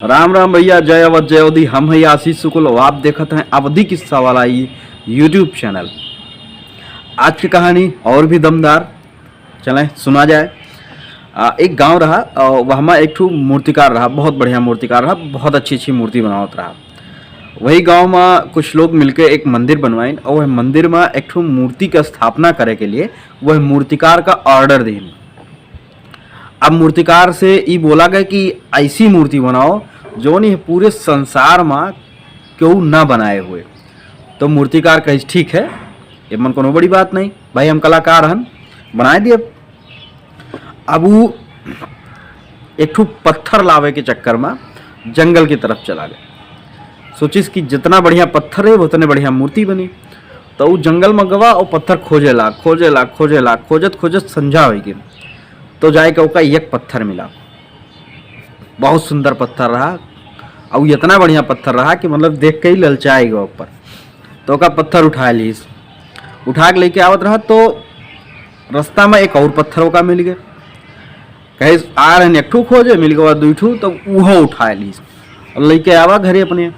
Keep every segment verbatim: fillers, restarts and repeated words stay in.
राम राम भैया, जय अवध, जय अवधी। हम हैं आशीष शुक्ल और आप देखत हैं अवधी किस्सा वाला ई YouTube चैनल। आज की कहानी और भी दमदार, चलें सुना जाए। आ, एक गांव रहा, आ, वहमा एक ठो मूर्तिकार रहा, बहुत बढ़िया मूर्तिकार रहा, बहुत अच्छी अच्छी मूर्ति बनावत रहा। वही गांव में कुछ लोग मिलके एक मंदिर बनवाइन और वह मंदिर में एक ठो मूर्ति का स्थापना करे के लिए वह मूर्तिकार का ऑर्डर दीन। अब मूर्तिकार से ई बोला गया कि ऐसी मूर्ति बनाओ जौन ये पूरे संसार में केहू ना बनाए हुए। तो मूर्तिकार कहिस, "ठीक है, ये मन कोनो बड़ी बात नहीं भाई, हम कलाकार हन, बनाए दिए।" अब ऊ एक ठो पत्थर लावे के चक्कर में जंगल की तरफ चला गया। सोचिस कि जितना बढ़िया पत्थर है, उतने बढ़िया मूर्ति बनी। तो ऊ जंगल में गवा और पत्थर खोजे लाग, खोजे लाग, खोजे लाग, खोजत खोजत संझा होइ गई। तो जाए के ओका एक पत्थर मिला, बहुत सुंदर पत्थर रहा, और इतना बढ़िया पत्थर रहा कि मतलब देख के ही ललचाए गए ऊपर। तो ओका पत्थर उठा लीस, उठा के लेके आवत रहा तो रास्ता में एक और पत्थर ओका मिल गए। कहे, "आ रहे एक ठू खोजे, मिल गवा दुई ठू," तो उहो उठा लीस और लेके आवा घरे अपने।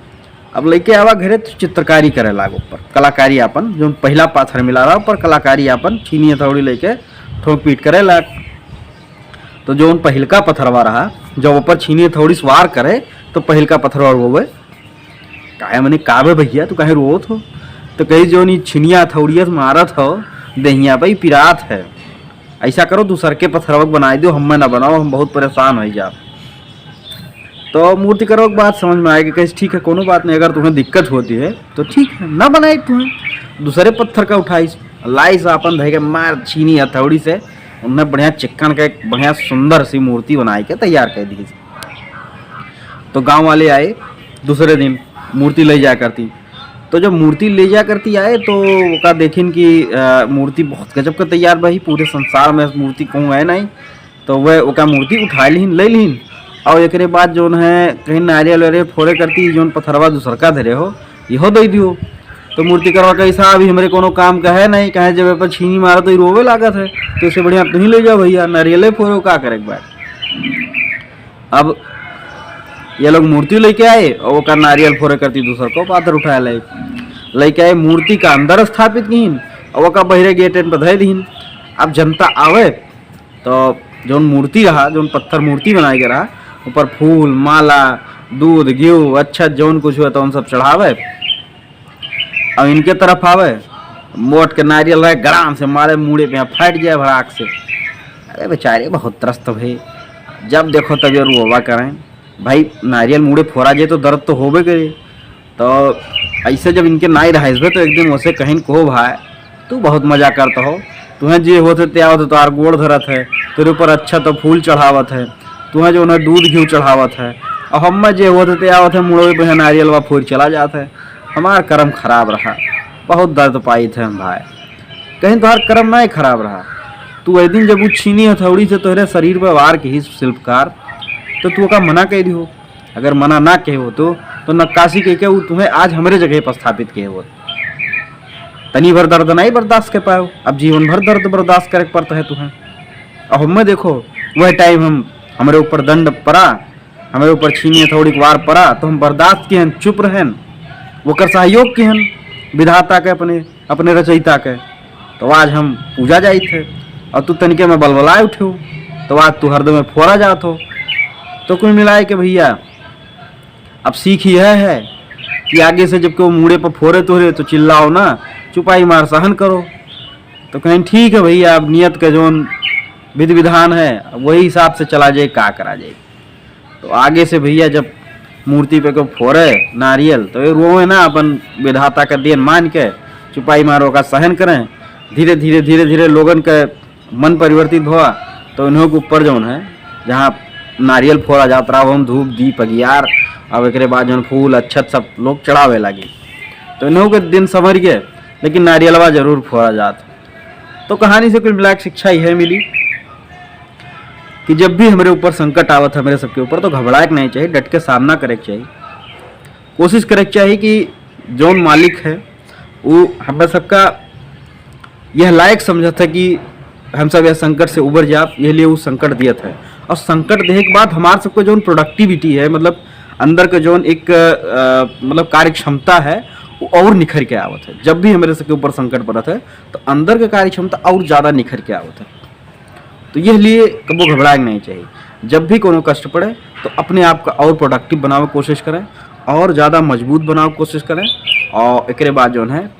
अब लेके आवा घरे तो चित्रकारी करे लाग ऊपर, कलाकारी आपन, जो पहला पत्थर मिला रहा ऊपर कलाकारी आपन छीनी हथौड़ी लेके ठोक पीट करे लाग। तो जो उन पहिलका पत्थरवा रहा, जब ऊपर छीनी हथौड़ी सवार करे तो पहिलका पत्थरवा रोवे, "काहे मने का बे भैया, तू काहे रोवत हो?" तो कही, "जो नी छिनिया हथौड़िया से मारत हो देहिया पे, ई पिरात है। ऐसा करो, दूसर के पत्थरवा के बनाए दो, हमें ना बनाओ, हम बहुत परेशान हो जा।" तो मूर्तिकारों की बात समझ में आएगी, कहे, "ठीक है, कोनो बात नहीं, अगर तुम्हें दिक्कत होती है तो ठीक है, ना बनाए तुम्हें।" दूसरे पत्थर का उठाइस, लाइस, आपन धै के मार छीनी हथौड़ी से उन्हें बढ़िया चिक्कन के एक बढ़िया सुंदर सी मूर्ति बनाए के तैयार कर दी। तो गांव वाले आए दूसरे दिन मूर्ति ले जा करती। तो जब मूर्ति ले जा करती आए तो ओका देखिन कि, अ, मूर्ति बहुत गजब का तैयार बा, ही पूरे संसार में मूर्ति कहूँ है नहीं। तो वह ओका मूर्ति उठा लिहिन, ले लिहिन, और एकरे बाद जौन है कहीं नारियल वारियल फोड़े करती, जौन पत्थरवा दूसरका धरे हो, इहो दे दियो। तो मूर्तिकारवा कही, "साहब, ई हमरे कोनो काम का है नहीं, कहे जब ए पर छीनी मारो तो ई रोवे लागत है, तो इससे बढ़िया तुहीं ले जाओ भैया, नारियले फोड़ो, का करे के बाद।" अब ये लोग मूर्ति लेके आए और ओका नारियल फोड़े करती दूसर को पाथर उठाए ले, लेके आए, मूर्ति का अंदर स्थापित किहिन और ओका बहरे गेटन पर धै दिहिन। अब जनता आवे तो जौन मूर्ति रहा, जौन पत्थर मूर्ति बनाए के रहा, ऊपर फूल, माला, दूध, घिउ, अच्छा जौन कुछ हुआ तो उन सब चढ़ावे। अब इनके तरफ आवे, मोट के नारियल रहे, गड़ाम से मारे मूड़े पे, यहाँ फट जाए भड़ाक से। अरे बेचारे बहुत त्रस्त भए, जब देखो तब ये रोवा करें। भाई, नारियल मूड़े फोड़ा जाए तो दर्द तो होबे करे। तो ऐसे जब इनके नाई रहा इसबे तो एक दिन वैसे कहिन, "कहो भाई, तू बहुत मजा करत हो, तुहें जे होत है ते आवत है, तोहार गोड़ धरत है, तेरे ऊपर अच्छा तो फूल चढ़ावत है, तुहें जो है दूध घिउ चढ़ावत है, और हमें जे होत है ते आवत है, मुड़वे पे नारियल वा फोड़ चला जात है, हमार करम खराब रहा।" बहुत दर्द पाइत है हम भाई। कहिन, "तोहार करम ना ही खराब रहा, तू एक दिन जब उ छीनी हथौड़ी से तोहरे शरीर पर वार किहिस शिल्पकार, तो तू ओका मना कह दिहो, अगर मना ना कहे होतो तो नक्काशी कह के उ तुहें आज हमरे जगह पर स्थापित कहे होत। तनी भर दर्द नहीं बर्दाश्त कर पायो, अब जीवन भर दर्द बर्दाश्त करे के पड़ता है तुहें।" अब हमें देखो, वह टाइम हम, हमरे ऊपर दंड पड़ा, हमरे ऊपर छीनी हथौड़ी के वार पड़ा, तो हम बर्दाश्त किहन, चुप रहन, ओकर सहयोग किहन विधाता के, अपने, अपने रचयिता के। तो आज हम पूजा जाइत है और तू तनिके में बलबलाए उठे हो, तो आज तू हरदम में फोड़ा जात हो। तो कुल मिलाए के भैया, अब सीख यह है कि आगे से जब केहू मूड़े पर फोड़े तोहरे तो चिल्लाओ ना, चुपाई मार सहन करो। तो कहें, "ठीक है भैया, अब नियत के जौन विधि विधान है, अब वही हिसाब से चला जाए, का करा जाए।" तो आगे से भैया जब मूर्ति पे केहू फोड़े नारियल तो ये रोवे ना, अपन विधाता का देन मान के चुपाई मार ओका सहन करें। धीरे धीरे, धीरे धीरे लोगन के मन परिवर्तित हुआ, तो इन्हों के ऊपर जौन है, जहाँ नारियल फोड़ा जात रहा, वहाँ धूप, दीप, अगियार, अब एकरे बाद जौन फूल, अच्छत सब लोग चढ़ावे लागे। तो इन्हों के दिन संवर गए, लेकिन नारियलवा जरूर फोड़ा जात। तो कहानी से कुल मिला के शिक्षा यह मिली कि जब भी हमरे ऊपर संकट आवत है, हमरे सबके ऊपर, तो घबराए के नहीं चाहिए, डट के सामना करे के चाहिए। कोशिश करे के चाहिए कि जौन मालिक है, वो हमें सबका यह लायक समझत है कि हम सब यह संकट से उबर जाब, यह लिए वो संकट दियत है। और संकट देहे के बाद हमार सबके जौन productivity है, मतलब अंदर के जौन एक, अ, मतलब कार्य क्षमता है, वो और निखर के आवत है। जब भी हमरे सबके ऊपर संकट पड़त है, तो अंदर के कार्य क्षमता और ज्यादा निखर के आवत है। तो यह लिए कबो घबराए के नहीं चाहिए। जब भी कोनो कष्ट पड़े, तो अपने आप का और productive बनावे के कोशिश करें, और ज्यादा मजबूत बनावे के कोशिश करें, और एकरे बाद जौन है,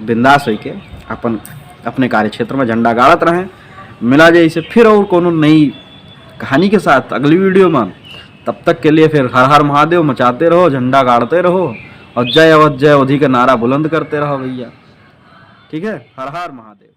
बिंदास होइके अपन, अपने कार्यक्षेत्र में झंडा गाड़त रहें। मिला जाए इसे फिर और कोनो नई कहानी के साथ अगली video में। तब तक के लिए फिर हर हर महादेव मचाते रहो, झंडा गाड़ते रहो और जय अवध जय अवधी का नारा बुलंद करते रहो भैया। ठीक है, हर हर महादेव।